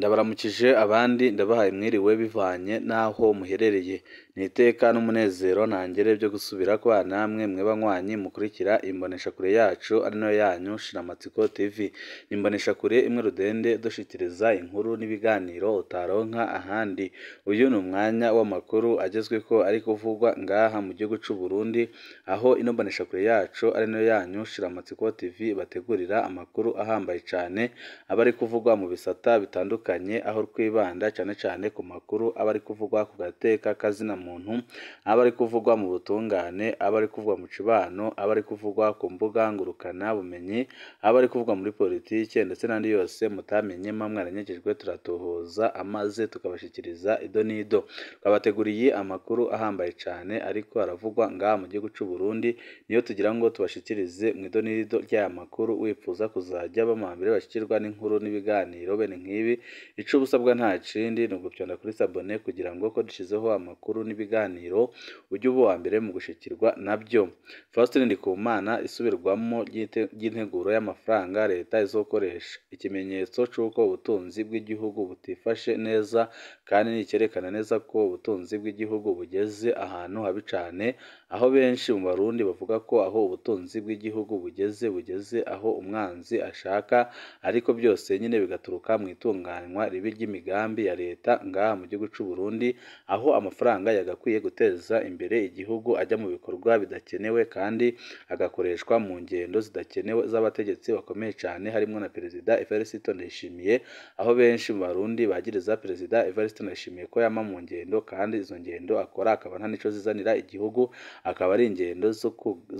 Ndabaramukije abandi ndabahaye mwiriwe bivanye n'aho muherereye, ni iteka n'umunezero ntangere byo gusubira kubana namwe mwe banywanyi mukurikira imboneshakure yacu ari nayo yanyu Shiramatsiko TV, ni imboneshakure imwe rudende dushikiriza inkuru n'ibiganiro utaronka ahandi. Uyu ni umwanya w'amakuru agezweko ari kuvugwa ngaha mu gihugu c'u Burundi, aho ino mboneshakure yacu ari nayo yanyu Shiramatsiko TV bategurira amakuru ahambaye cane aba ari kuvugwa mu bisata bitandukanye, aho twibanda cyane cyane ku makuru aba ari kuvugwa ku gateka kazina muntu, aba ari kuvugwa mu butungane, aba ari kuvugwa mu cibano, aba ari kuvugwa ku mbuga ngurukana bumenyi, aba ari kuvugwa muri politike ndetse n'andi yose mutamenye mba mwaranyagijwe, turatohoza amaze tukabashikiriza ido n'ido. Twabateguriye amakuru ahambaye cyane ariko aravugwa ngaha mu gihugu c'u Burundi, niyo tugira ngo tubashikirize mu ido n'ido ry'aya makuru. Wipfuza kuzajya bamambere bashikirwa n'inkuru n'ibiganiro bene nk'ibi, ico ubusabwa nta kindi ni ugupyonda kuri sabone kugira ngo ko dushizeho amakuru n'ibiganiro ujye uba uwa mbere mu gushikirwa nabyo. Faustin Ndikumana, isubirwamo ry'integuro y'amafaranga leta izokoresha, ikimenyetso c'uko ubutunzi bw'igihugu butifashe neza, kandi ni icyerekana neza ko ubutunzi bw'igihugu bugeze ahantu habi cane, aho benshi mu Barundi bavuga ko aho ubutunzi bw'igihugu bugeze aho umwanzi ashaka, ariko byose nyine bigaturuka mu itunganywa ribi ry'imigambi ya leta ngaha mu gihugu c'u Burundi, aho amafaranga yagakwiye guteza imbere igihugu ajya mu bikorwa bidakenewe kandi agakoreshwa mu ngendo zidakenewe z'abategetsi bakomeye cane, harimwo na Perezida Evariste Ndayishimiye, aho benshi mu Barundi bagiriza Perezida Evariste Ndayishimiye ko yama mu ngendo, kandi izo ngendo akora akaba nta nico zizanira igihugu, akaba ari ingendo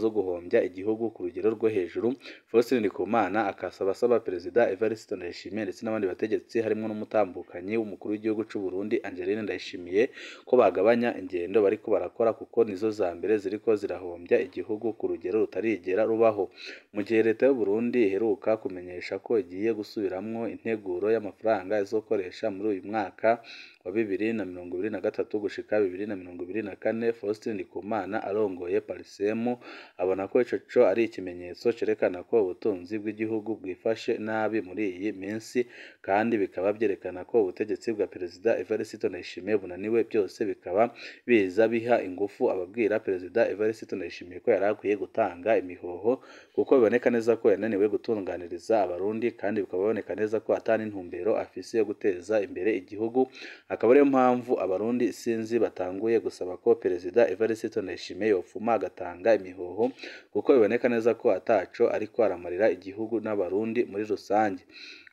zo guhombya igihugu ku rugero rwo hejuru. Faustin Ndikumana akasaba asaba Perezida Evariste Ndayishimiye ndetse n'abandi bategetsi harimwo n'umutambukanyi w'umukuru w'igihugu c'u Burundi Angeline Ndayishimiye ko bagabanya ingendo bariko barakora, kuko nizo za mbere ziriko zirahombya igihugu ku rugero rutarigera rubaho. Mu gihe leta y'u Burundi iheruka kumenyesha ko igiye gusubiramwo integuro y'amafaranga izokoresha muri uyu mwaka wa 2023 gushika 2024, Faustin Ndikumana arongoye Parsem abona ko ico co ari ikimenyetso cerekana ko ubutunzi bw'igihugu bwifashe nabi muri iyi minsi, kandi bikaba vyerekana ko ubutegetsi bwa Perezida Evariste Ndayishimiye bunaniwe, byose bikaba biza biha ingufu ababwira Perezida Evariste Ndayishimiye ko yari akwiye gutanga imihoho, kuko biboneka neza ko yananiwe gutunganiriza Abarundi, kandi bikaba biboneka neza ko ata n'intumbero afise yo guteza imbere igihugu. Akaba ariyo mpamvu Abarundi sinzi batanguye gusaba ko Perezida Evariste Ndayishimiye yopfuma agatanga imihoho, kuko biboneka neza ko ataco ariko aramarira igihugu n'Abarundi muri rusange.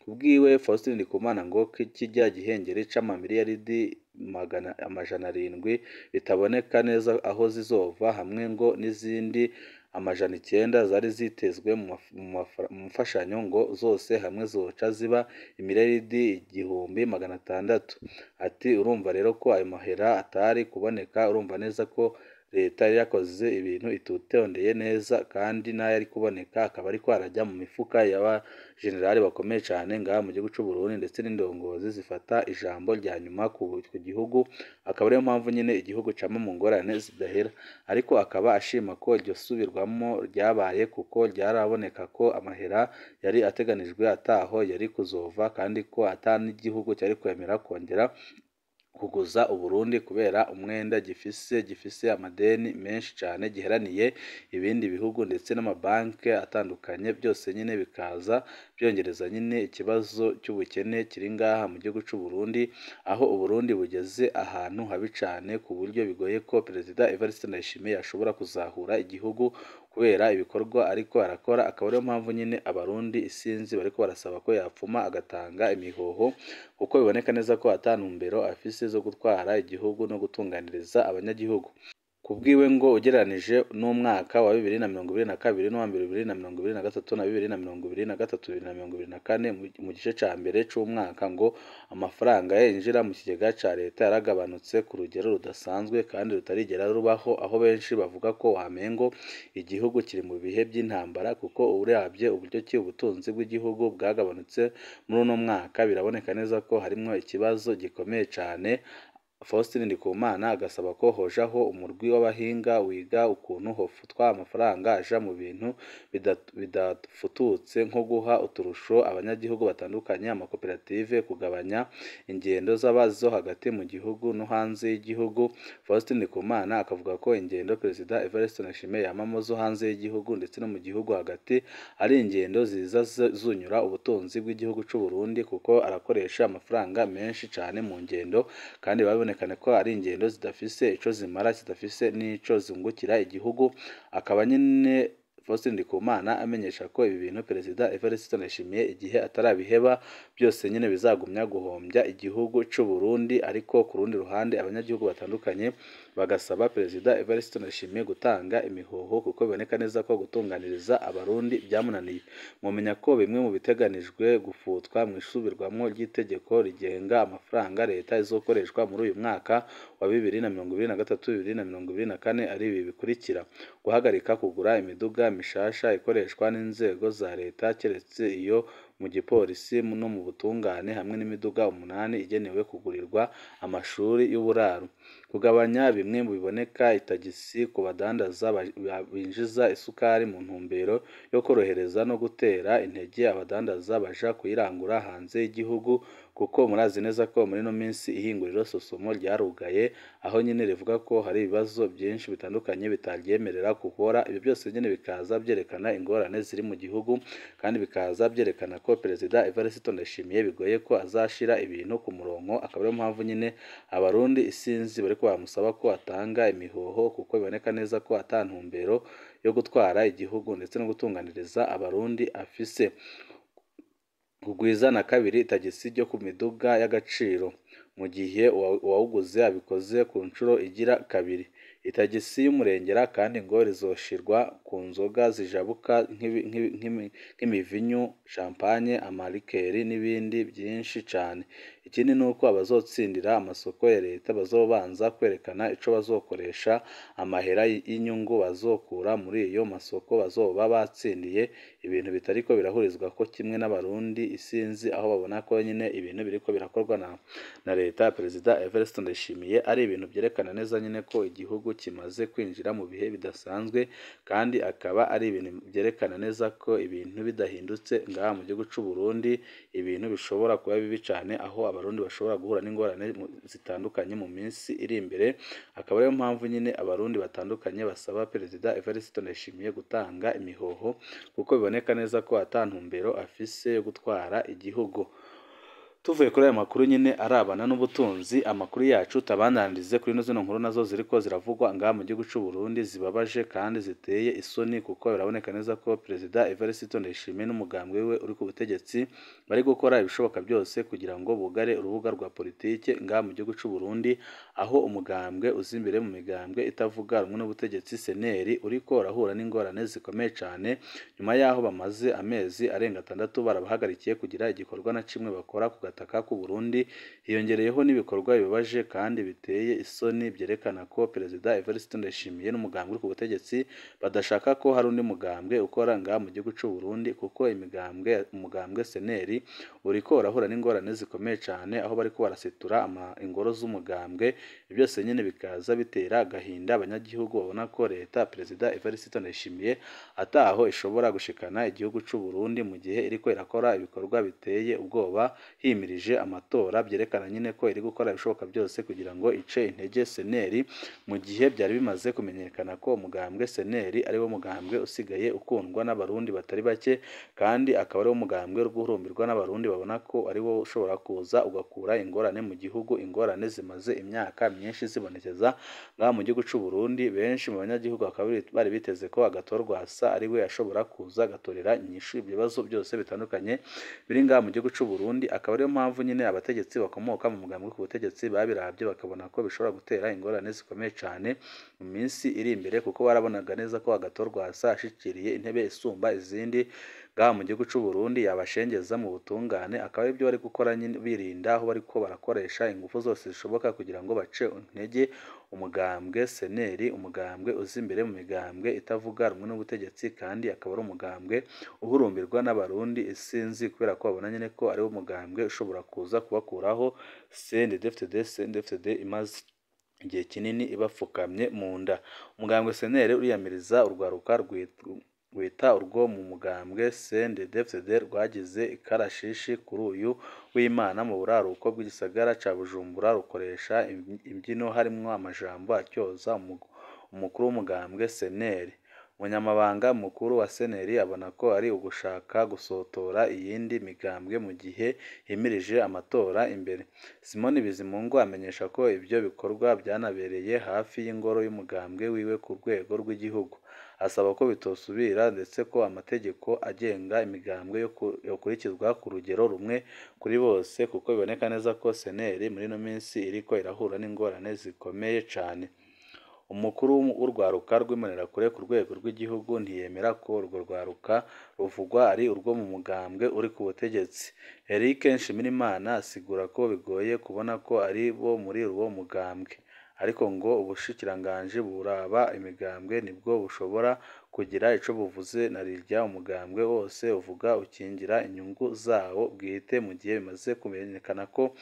Kubwiwe Faustin Ndikumana ngo kirya gihengeri c'amamiliyaridi 700 bitaboneka neza aho zizova, hamwe ngo n'izindi 900 zari zitezwe mu mfashanyo ngo zose hamwe zoca ziba imiliyaridi 1600. Ati urumva rero ko ayo mahera atari kuboneka, urumva neza ko leta yari yakoze ibintu itutondeye neza, kandi n'ayari kuboneka akaba ariko arajya mu mifuka y'abajenerali bakomeye cane ngaha mu gihugu c'u Burundi ndetse n'indongozi zifata ijambo rya nyuma ku gihugu, akaba ariyo mpamvu nyine igihugu cama mu ngorane zidahera. Ariko akaba ashima ko iryo subirwamo ryabaye, kuko ryaraboneka ko amahera yari ateganijwe ataho yari kuzova, kandi ko ata n'igihugu cyari kwemera kongera kuguza Uburundi kubera umwenda gifise amadeni menshi cane giheraniye ibindi bihugu ndetse n'amabanki atandukanye, byose nyine bikaza byongereza nyine ikibazo cy'ubukene kiri ngaha mu gihugu c'u Burundi, aho Uburundi bugeze ahantu habi cane ku buryo bigoye ko Perezida Evariste Ndayishimiye ashobora kuzahura igihugu kubera ibikorwa ariko arakora. Akaba ariyo mpamvu nyine Abarundi isinzi bariko barasaba ko yapfuma agatanga imihoho, kuko biboneka neza ko ata ntumbero afise zo gutwara igihugu no gutunganiriza abanyagihugu. Kubwiwe ngo ugereranije n'umwaka wa 2022 n'uwa 2023 na 2023 2024, mu gice ca mbere c'umwaka ngo amafaranga yinjira mu kigega ca leta yaragabanutse ku rugero rudasanzwe kandi rutarigera rubaho, aho benshi bavuga ko wamengo igihugu kiri mu bihe by'intambara, kuko uravye uburyo ki ubutunzi bw'igihugu bwagabanutse muri uno mwaka, biraboneka neza ko harimwo ikibazo gikomeye cane. Faustin Ndikumana agasaba ko hojaho umurwi w'abahinga wiga ukuntu hofutwa amafaranga aja mu bintu bidafututse nko guha uturusho abanyagihugu batandukanye, amakoperative, kugabanya ingendo z'abazo hagati mu gihugu no hanze y'igihugu. Faustin Ndikumana akavuga ko ingendo Perezida Evariste Ndayishimiye yamamo zo hanze y'igihugu ndetse no mu gihugu hagati ari ingendo ziza zunyura ubutunzi bw'igihugu c'u Burundi, kuko arakoresha amafaranga menshi cane mu ngendo, kandi babonekane ko ari ingendo zidafise ico zimara, zidafise n'ico zungukira igihugu. Akaba nyine Faustin Ndikumana amenyesha ko ibi bintu Perezida Evariste Ndayishimiye igihe atarabiheba byose nyine bizagumya guhombya igihugu c'u Burundi. Ariko ku rundi ruhande abanyagihugu batandukanye bagasaba Perezida Evariste Ndayishimiye gutanga imihoho, kuko biboneka neza ko gutunganiriza abarundi byamunaniye. Mumenya ko bimwe mu biteganijwe gufutwa mu isubirwamwo ry'itegeko rigenga amafaranga leta izokoreshwa muri uyu mwaka wa 2023 2024 ari ibi bikurikira: guhagarika kugura imiduga mishasha ikoreshwa n'inzego za leta keretse iyo mu gipolisi no mu butungane, hamwe n'imiduga 8 igenewe kugurirwa amashuri y'uburaro, kugabanya bimwe mu biboneka itagisi ku badandaza binjiza isukari mu ntumbero yo korohereza no gutera intege abadandaza baja kuyirangura hanze y'igihugu, kuko murazi neza ko muri ino minsi ihinguriro Sosomo ryarugaye, aho nyine rivuga ko hari ibibazo byinshi bitandukanye bitaryemerera gukora. Ibyo byose nyine bikaza byerekana ingorane ziri mu gihugu, kandi bikaza byerekana ko Perezida Evariste Ndayishimiye bigoye ko azashira ibintu ku murongo. Akaba ariyo mpamvu nyine abarundi isinzi bariko baramusaba ko atanga imihoho, kuko biboneka neza ko ata ntumbero yo gutwara igihugu ndetse no gutunganiriza abarundi afise. Kugwiza na kabiri itagisi ryo ku miduga y'agaciro mu gihe uwawuguze abikoze ku nshuro igira kabiri. Itagisi y'umurengera kandi ngo rizoshirwa ku nzoga zijabuka nk'imivinyu, champagne, amarikeri n'ibindi byinshi cane. Ikindi ni uko abazotsindira amasoko ya leta bazobanza kwerekana ico bazokoresha amahera y'inyungu bazokura muri iyo masoko bazoba batsindiye, ibintu bitariko birahurizwa ko kimwe n'abarundi isinzi, aho babona ko nyine ibintu biriko birakorwa na leta Perezida Evariste Ndayishimiye ari ibintu byerekana neza nyine ko igihugu kimaze kwinjira mu bihe bidasanzwe, kandi akaba ari ibintu byerekana neza ko ibintu bidahindutse ngaha mu gihugu c'u Burundi ibintu bishobora kuba bibi cane, aho abarundi bashobora guhura n'ingorane zitandukanye mu minsi iri imbere. Akaba ariyo mpamvu nyine abarundi batandukanye basaba Perezida Evariste Ndayishimiye gutanga imihoho, kuko biboneka neza ko ata ntumbero afise yo gutwara igihugu. Tuvuye kuri aya makuru nyine arabana n'ubutunzi, amakuru yacu tabandanirize kuri zino nkuru nazo ziriko ziravugwa ngaha mu gihugu c'u Burundi zibabaje kandi ziteye isoni, kuko biraboneka neza ko Perezida Evariste Ndayishimiye n'umugambwe we uri ku butegetsi bari gukora ibishoboka byose kugira ngo bugare urubuga rwa politike ngaha mu gihugu c'u Burundi, aho umugambwe uza imbere mu migambwe itavuga rumwe n'ubutegetsi CNL uriko urahura n'ingorane zikomeye cane, nyuma yaho bamaze amezi arenga 6 barabahagarikiye kugira igikorwa na kimwe bakora ku gataka k'u Burundi. Hiyongereyeho n'ibikorwa bibabaje kandi biteye isoni byerekana ko Perezida Evariste Ndayishimiye n'umugambwe uri ku butegetsi badashaka ko hari undi mugambwe ukora ngaha mu gihugu c'u Burundi, kuko umugambwe CNL uriko urahura n'ingorane zikomeye cane, aho bariko barasitura ingoro z'umugambwe. Byose nyine bikaza bitera agahinda abanyagihugu babona ko leta Perezida Evariste Ndayishimiye ataho ishobora gushikana igihugu c'u Burundi mu gihe iriko irakora ibikorwa biteye ubwoba himirije amatora, byerekana nyine ko iri gukora ibishoboka byose kugira ngo ice intege CNL, mu gihe byari bimaze kumenyekana ko umugambwe CNL ari wo mugambwe usigaye ukundwa n'abarundi batari bake, kandi akaba ari wo mugambwe uri guhurumbirwa n'abarundi babona ko ari wo ushobora kuza ugakura ingorane mu gihugu, ingorane zimaze imyaka myinshi zibonekeza ngaha mu gihugu c'u Burundi. Benshi mu banyagihugu bakaba bari biteze ko Agathon Rwasa ari we ashobora kuza agatorera inyishu ibibazo byose bitandukanye biri ngaha mu gihugu c'u Burundi. Akaba ariyo mpamvu nyine abategetsi bakomoka mu mugambwe ku butegetsi babirabye bakabona ko bishobora gutera ingorane zikomeye cane mu minsi iri imbere, kuko barabonaga neza ko Agathon Rwasa ashikiriye intebe isumba izindi ngaha mu gihugu c'u Burundi yabashengeza mu butungane, akaba aribyo bari gukora nyine birinda, aho bariko barakoresha ingufu zose zishoboka kugira ngo bace intege umugambwe CNL, umugambwe uza imbere mu migambwe itavuga rumwe n'ubutegetsi, kandi akaba ari umugambwe uhurumbirwa n'abarundi isinzi, kubera ko babona nyine ko ari wo mugambwe ushobora kuza kubakuraho CNDD-FDD. CNDD-FDD imaze igihe kinini ibapfukamye mu nda. Umugambwe CNL uriyamiriza urwaruka rwita urwo mu mugambwe CNDD-FDD rwagize ikarashishi kuri uyu w'Imana mu buraruko bw'igisagara ca Bujumbura, rukoresha imbyino harimwo amajambo atyoza umukuru w'umugambwe CNL. Umunyamabanga mukuru wa CNL abona ko ari ugushaka gusotora iyindi migambwe mu gihe himirije amatora imbere. Simon Bizimungu amenyesha ko ibyo bikorwa byanabereye hafi y'ingoro y'umugambwe wiwe ku rwego rw'igihugu, asaba ko bitosubira ndetse ko amategeko agenga imigambwe yokurikizwa ku rugero rumwe kuri bose, kuko biboneka neza ko CNL muri ino minsi iriko irahura n'ingorane zikomeye cane. Umukuru w'urwaruka rw'Imbonerakure ku rwego rw'igihugu ntiyemera ko urwo rwaruka ruvugwa ari urwo mu mugambwe uri ku butegetsi. Eric Nshimirimana asigura ko bigoye kubona ko ari bo muri uwo mugambwe, ariko ngo ubushikiranganji buraba imigambwe nibwo bushobora kugira ico buvuze, na rirya umugambwe wose uvuga ukingira inyungu zawo bwite, mu gihe bimaze kumenyekana ko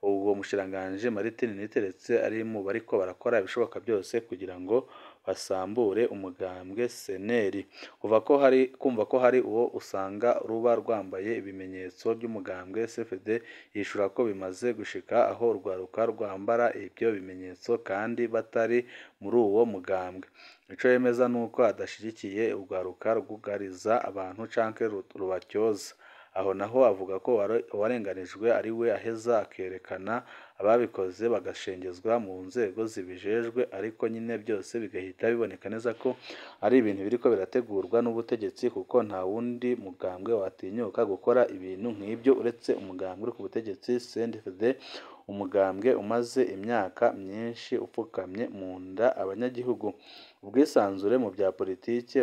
uwo mushikiranganji Martin Niteretse ari mu bariko barakora ibishoboka byose kugira ngo basambure umugambwe CNL. Kuva ko hari kumva ko hari uwo usanga ruba rwambaye ibimenyetso by'umugambwe CFD, yishura ko bimaze gushika aho urwaruka rwambara ibyo bimenyetso kandi batari muri uwo mugambwe. Ico yemeza nuko adashigikiye urwaruka rwugariza abantu canke rubatyoza. Aho naho avuga ko uwarenganijwe ari we aheza akerekana ababikoze bagashengezwa mu nzego zibijejwe, ariko nyine byose bigahita biboneka neza ko ari ibintu biriko birategurwa n'ubutegetsi, kuko nta wundi mugambwe watinyuka gukora ibintu nk'ibyo uretse umugambwe uri ku butegetsi CNDD-FDD, umugambwe umaze imyaka myinshi upfukamye mu nda abanyagihugu. Ubwisanzure mu bya politike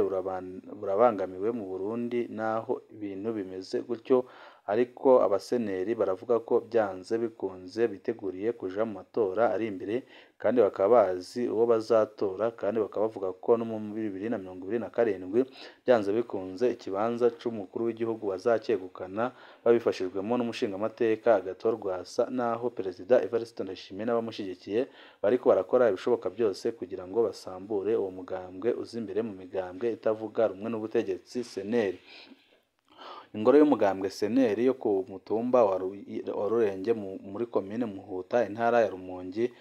burabangamiwe mu Burundi naho ibintu bimeze gutyo, ariko abaseneri baravuga ko byanze bikunze biteguriye kuja mu matora ari imbere, kandi bakaba bazi uwo bazatora, kandi bakaba bavuga ko no mu 2027 byanze bikunze ikibanza c'umukuru w'igihugu bazacyegukana babifashijwemo n'umushingamateka Agathon Rwasa, naho Perezida Evariste Ndayishimiye n'abamushigikiye bariko barakora ibishoboka byose kugira ngo basambure uwo mugambwe uza imbere mu migambwe itavuga rumwe n'ubutegetsi CNL. Ingoro y'umugambwe CNL yo ku mutumba wa Rurenge muri komine Muhuta, intara ya Rumonge,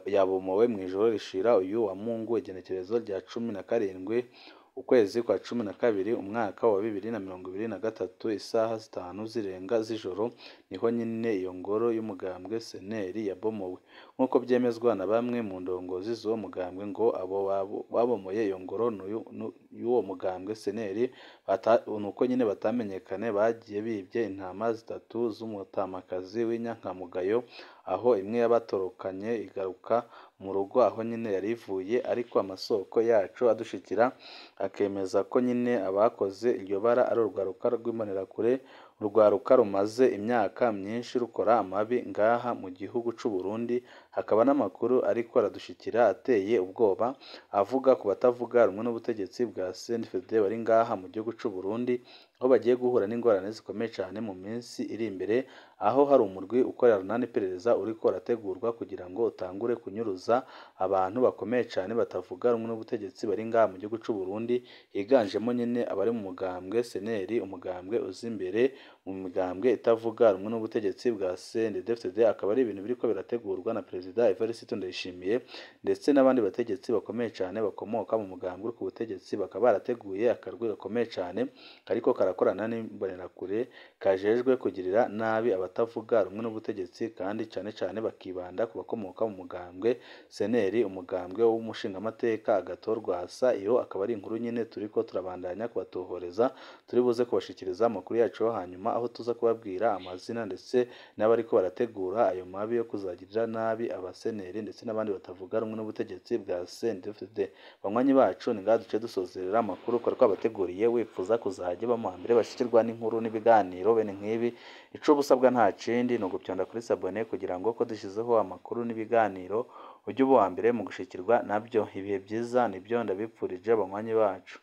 yabomowe mw'ijoro rishira uyu wa Mungu, igenekerezo rya 17 ukwezi kwa 12 umwaka wa 2023, isaha 5 zirenga z'ijoro niho nyine iyo ngoro y'umugambwe CNL yabomowe, nk'uko byemezwa na bamwe mu ndongozi z'uwo mugambwe. Ngo abo babomoye iyo ngoro y'uwo mugambwe CNL nuko nyine batamenyekane, bagiye bibye intama 3 z'umutamakazi w'inyankamugayo, aho imwe yabatorokanye igaruka mu rugo aho nyine yari ivuye, ariko amasoko yacu adushikira akemeza ko nyine abakoze iryo bara ari urwaruka rw'Imbonerakure, urwaruka rumaze imyaka myinshi rukora amabi ngaha mu gihugu c'u Burundi. Hakaba n'amakuru ariko aradushikira ateye ubwoba avuga ku batavuga rumwe n'ubutegetsi bwa CNDD-FDD bari ngaha mu gihugu c'u Burundi, aho bagiye guhura n'ingorane zikomeye cane mu minsi iri imbere, aho hari umurwi ukorana n'iperereza uriko urategurwa kugira ngo utangure kunyuruza abantu bakomeye cane batavuga rumwe n'ubutegetsi bari ngaha mu gihugu c'u Burundi, higanjemo nyine abari mu mugambwe CNL, umugambwe uza imbere mu migambwe itavuga rumwe n'ubutegetsi bwa CNDD-FDD. Akaba ari ibintu biriko birategurwa na Perezida Evariste Ndayishimiye ndetse n'abandi bategetsi bakomeye cane bakomoka mu mugambwe uri ku butegetsi, bakaba barateguye akarwi gakomeye cane kariko karakorana n'Imbonerakure kajejwe kugirira nabi abatavuga rumwe n'ubutegetsi, kandi cane cane bakibanda ku bakomoka mu mugambwe CNL, umugambwe w'umushingamateka Agathon Rwasa. Iyo akaba ari inkuru nyine turiko turabandanya kubatohoreza, turi buze kubashikiriza amakuru yacu yo hanyuma, aho tuza kubabwira amazina ndetse n'abariko barategura ayo mabi yo kuzagirira nabi abaseneri ndetse n'abandi batavuga rumwe n'ubutegetsi bwa CNDD-FDD. Banywanyi bacu, ni ngaha duce dusozerera amakuru twari twabateguriye. Wifuza kuzajya uba mu mbere bashikirwa n'inkuru n'ibiganiro bene nk'ibi, ico uba usabwa nta kindi ni ugupyonda kuri sabone kugira ngo ko dushyizeho amakuru n'ibiganiro ujye uba uwa mbere mu gushikirwa nabyo. Ibihe byiza nibyo ndabipfurije banywanyi bacu.